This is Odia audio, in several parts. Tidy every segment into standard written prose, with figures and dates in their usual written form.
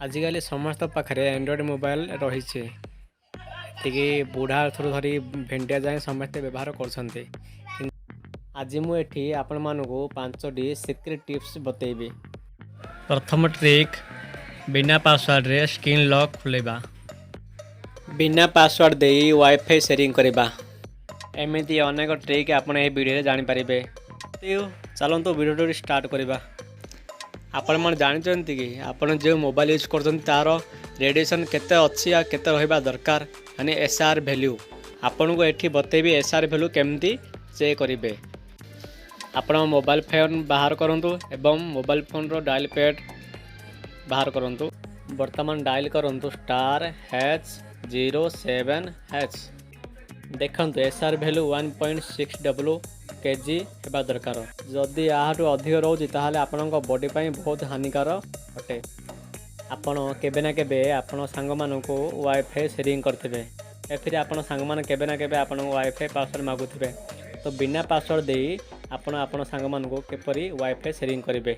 ଆଜିକାଲି ସମସ୍ତ ପାଖରେ ଆଣ୍ଡ୍ରଏଡ଼୍ ମୋବାଇଲ୍ ରହିଛି। ଏତିକି ବୁଢ଼ାଠାରୁ ଧରି ଭେଣ୍ଡିଆ ଯାଏଁ ସମସ୍ତେ ବ୍ୟବହାର କରୁଛନ୍ତି। ଆଜି ମୁଁ ଏଠି ଆପଣମାନଙ୍କୁ ପାଞ୍ଚଟି ସିକ୍ରେଟ୍ ଟିପ୍ସ ବତେଇବି। ପ୍ରଥମ ଟ୍ରିକ୍, ବିନା ପାସୱାର୍ଡ଼ରେ ସ୍କ୍ରିନ୍ ଲକ୍ ଖୋଲିବା, ବିନା ପାସୱାର୍ଡ଼ ଦେଇ ୱାଇଫାଇ ସେୟାରିଂ କରିବା। ଏମିତି ଅନେକ ଟ୍ରିକ୍ ଆପଣ ଏହି ଭିଡ଼ିଓରେ ଜାଣିପାରିବେ। ଚାଲନ୍ତୁ, ଭିଡ଼ିଓଟି ଷ୍ଟାର୍ଟ କରିବା। ଆପଣମାନେ ଜାଣିଛନ୍ତି କି, ଆପଣ ଯେଉଁ ମୋବାଇଲ୍ ୟୁଜ୍ କରୁଛନ୍ତି, ତା'ର ରେଡ଼ିଏସନ୍ କେତେ ଅଛି ଆଉ କେତେ ରହିବା ଦରକାର, ମାନେ ଏସ୍ ଆର୍ ଭ୍ୟାଲ୍ୟୁ? ଆପଣଙ୍କୁ ଏଠି ବତେଇବି ଏସ୍ ଆର୍ ଭ୍ୟାଲ୍ୟୁ କେମିତି ଚେକ୍ କରିବେ। ଆପଣ ମୋବାଇଲ୍ ଫୋନ୍ ବାହାର କରନ୍ତୁ ଏବଂ ମୋବାଇଲ୍ ଫୋନ୍ର ଡାଏଲ୍ ପ୍ୟାଡ଼୍ ବାହାର କରନ୍ତୁ। ବର୍ତ୍ତମାନ ଡାଏଲ୍ କରନ୍ତୁ *#07#। ଦେଖନ୍ତୁ, SR value 1.6 W kg ହେବା ଦରକାର। ଯଦି ଏହାଠୁ ଅଧିକ ରହୁଛି, ତାହେଲେ ଆପଣଙ୍କ ବଡ଼ି ପାଇଁ ବହୁତ ହାନିକାର ଅଟେ। ଆପଣ କେବେ ନା କେବେ ଆପଣ ସାଙ୍ଗମାନଙ୍କୁ ୱାଇଫାଇ ସେୟାରିଂ କରିଥିବେ। ଏଥିରେ ଆପଣ ସାଙ୍ଗମାନେ କେବେ ନା କେବେ ଆପଣଙ୍କୁ ୱାଇଫାଇ ପାସୱାର୍ଡ଼ ମାଗୁଥିବେ। ତ ବିନା ପାସୱାର୍ଡ଼ ଦେଇ ଆପଣ ଆପଣ ସାଙ୍ଗମାନଙ୍କୁ କିପରି ୱାଇଫାଇ ସେୟାରିଂ କରିବେ?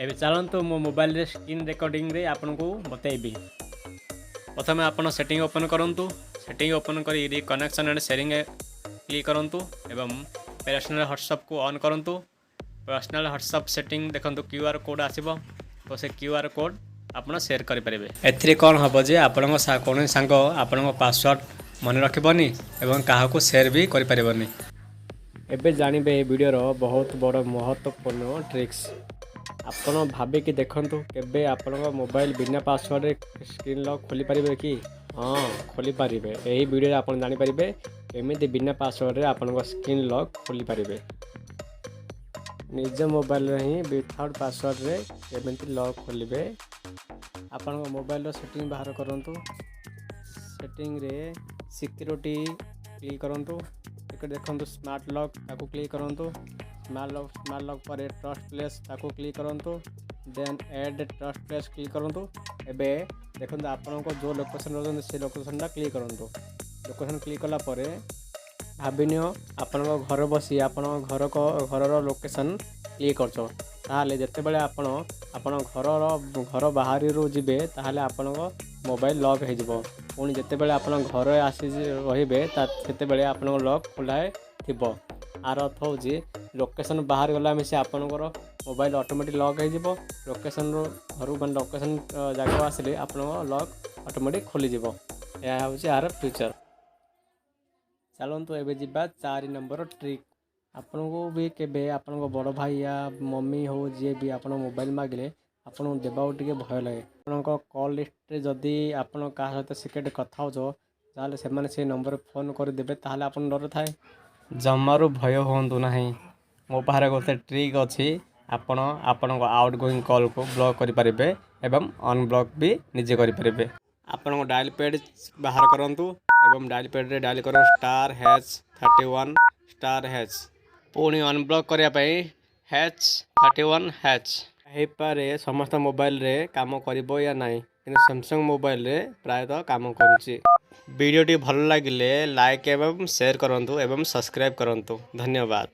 ଏବେ ଚାଲନ୍ତୁ, ମୋ ମୋବାଇଲରେ ସ୍କ୍ରିନ୍ ରେକର୍ଡ଼ିଂରେ ଆପଣଙ୍କୁ ବତେଇବି। ପ୍ରଥମେ ଆପଣ ସେଟିଂ ଓପନ୍ କରନ୍ତୁ। ସେଟିଂ ଓପନ୍ କରି କନେକ୍ସନ୍ ଆଣ୍ଡ ସେୟାରିଂ କ୍ଲିକ୍ କରନ୍ତୁ ଏବଂ ପର୍ସନାଲ୍ ହଟସ୍ପଟ୍କୁ ଅନ୍ କରନ୍ତୁ। ପର୍ସନାଲ୍ ହଟସ୍ପଟ୍ ସେଟିଂ ଦେଖନ୍ତୁ, କ୍ୟୁ ଆର୍ କୋଡ଼୍ ଆସିବ। ତ ସେ କ୍ୟୁ ଆର୍ କୋଡ଼୍ ଆପଣ ସେୟାର କରିପାରିବେ। ଏଥିରେ କ'ଣ ହେବ ଯେ ଆପଣଙ୍କ କୌଣସି ସାଙ୍ଗ ଆପଣଙ୍କ ପାସୱାର୍ଡ଼ ମନେ ରଖିବନି ଏବଂ କାହାକୁ ସେୟାର ବି କରିପାରିବନି। ଏବେ ଜାଣିବେ ଏ ଭିଡ଼ିଓର ବହୁତ ବଡ଼ ମହତ୍ତ୍ୱପୂର୍ଣ୍ଣ ଟ୍ରିକ୍ସ। ଆପଣ ଭାବିକି ଦେଖନ୍ତୁ, କେବେ ଆପଣଙ୍କ ମୋବାଇଲ ବିନା ପାସୱାର୍ଡ଼ରେ ସ୍କ୍ରିନ୍ ଲକ୍ ଖୋଲିପାରିବେ କି? ହଁ, ଖୋଲିପାରିବେ। ଏହି ଭିଡ଼ିଓରେ ଆପଣ ଜାଣିପାରିବେ କେମିତି ବିନା ପାସୱାର୍ଡ଼ରେ ଆପଣଙ୍କ ସ୍କ୍ରିନ୍ ଲକ୍ ଖୋଲିପାରିବେ। ନିଜ ମୋବାଇଲରେ ହିଁ ୱିଥାଉଟ୍ ପାସୱାର୍ଡ଼ରେ କେମିତି ଲକ୍ ଖୋଲିବେ। ଆପଣଙ୍କ ମୋବାଇଲର ସେଟିଂ ବାହାର କରନ୍ତୁ। ସେଟିଂରେ ସିକ୍ୟୁରିଟି କ୍ଲିକ୍ କରନ୍ତୁ। ଏଠି ଦେଖନ୍ତୁ, ସ୍ମାର୍ଟ ଲକ୍, ତାକୁ କ୍ଲିକ୍ କରନ୍ତୁ। ସ୍ମାର୍ଟ ଲକ୍ ପରେ ଟ୍ରଷ୍ଟ ପ୍ଲେସ୍, ତାକୁ କ୍ଲିକ୍ କରନ୍ତୁ। ଦେନ୍ ଆଡ଼୍ ଟ୍ରଷ୍ଟ ପ୍ଲେସ୍ କ୍ଲିକ୍ କରନ୍ତୁ। ଏବେ ଦେଖନ୍ତୁ, ଆପଣଙ୍କ ଯେଉଁ ଲୋକେସନ୍ ରହୁଛନ୍ତି, ସେ ଲୋକେସନ୍ଟା କ୍ଲିକ୍ କରନ୍ତୁ। ଲୋକେସନ୍ କ୍ଲିକ୍ କଲା ପରେ ଭାବିନିଅ ଆପଣଙ୍କ ଘରେ ବସି ଆପଣଙ୍କ ଘରର ଲୋକେସନ୍ କ୍ଲିକ୍ କରୁଛ, ତାହେଲେ ଯେତେବେଳେ ଆପଣ ଆପଣ ଘର ବାହାରରୁ ଯିବେ, ତାହେଲେ ଆପଣଙ୍କ ମୋବାଇଲ୍ ଲକ୍ ହେଇଯିବ। ପୁଣି ଯେତେବେଳେ ଆପଣ ଘରେ ଆସି ରହିବେ, ତା ସେତେବେଳେ ଆପଣଙ୍କ ଲକ୍ ଖୋଲା ଥିବ। ଆର ଅର୍ଥ ହେଉଛି, ଲୋକେସନ୍ ବାହାରି ଗଲା ମିଶି ଆପଣଙ୍କର ମୋବାଇଲ୍ ଅଟୋମେଟିକ୍ ଲକ୍ ହେଇଯିବ। ଲୋକେସନ୍ରୁ ଘରୁ, ମାନେ ଲୋକେସନ୍ ଜାଗାକୁ ଆସିଲେ ଆପଣଙ୍କ ଲକ୍ ଅଟୋମେଟିକ୍ ଖୋଲିଯିବ। ଏହା ହେଉଛି ଏହାର ଫିଚର୍। ଚାଲନ୍ତୁ, ଏବେ ଯିବା 4 ନମ୍ବର ଟ୍ରିକ୍। ଆପଣଙ୍କୁ ବି କେବେ ଆପଣଙ୍କ ବଡ଼ ଭାଇ ୟା ମମି ହଉ, ଯିଏ ବି ଆପଣ ମୋବାଇଲ୍ ମାଗିଲେ ଆପଣଙ୍କୁ ଦେବାକୁ ଟିକେ ଭୟ ଲାଗେ। ଆପଣଙ୍କ କଲ୍ ଲିଷ୍ଟରେ ଯଦି ଆପଣ କାହା ସହିତ ସିକ୍ରେଟ୍ କଥା ହେଉଛ, ତାହେଲେ ସେମାନେ ସେଇ ନମ୍ବରରେ ଫୋନ୍ କରିଦେବେ, ତାହେଲେ ଆପଣ ଡର ଥାଏ। ଜମାରୁ ଭୟ ହୁଅନ୍ତୁ ନାହିଁ। ମୋ ପାଖରେ ଗୋଟେ ଟ୍ରିକ୍ ଅଛି। ଆପଣ ଆପଣଙ୍କ ଆଉଟ୍ ଗୋଇଂ କଲ୍କୁ ବ୍ଲକ୍ କରିପାରିବେ ଏବଂ ଅନବ୍ଲକ୍ ବି ନିଜେ କରିପାରିବେ। ଆପଣଙ୍କ ଡାଏଲ୍ ପ୍ୟାଡ଼୍ ବାହାର କରନ୍ତୁ ଏବଂ ଡାଏଲ୍ ପ୍ୟାଡ଼୍ରେ ଡାଏଲ୍ କରନ୍ତୁ *#31*#। ପୁଣି ଅନବ୍ଲକ୍ କରିବା ପାଇଁ #31#। ହେଇପାରେ ସମସ୍ତ ମୋବାଇଲରେ କାମ କରିବ ୟା ନାହିଁ, କିନ୍ତୁ ସାମସଙ୍ଗ ମୋବାଇଲରେ ପ୍ରାୟତଃ କାମ କରୁଛି। ଭିଡ଼ିଓଟି ଭଲ ଲାଗିଲେ ଲାଇକ୍ ଏବଂ ସେୟାର କରନ୍ତୁ ଏବଂ ସବସ୍କ୍ରାଇବ୍ କରନ୍ତୁ। ଧନ୍ୟବାଦ।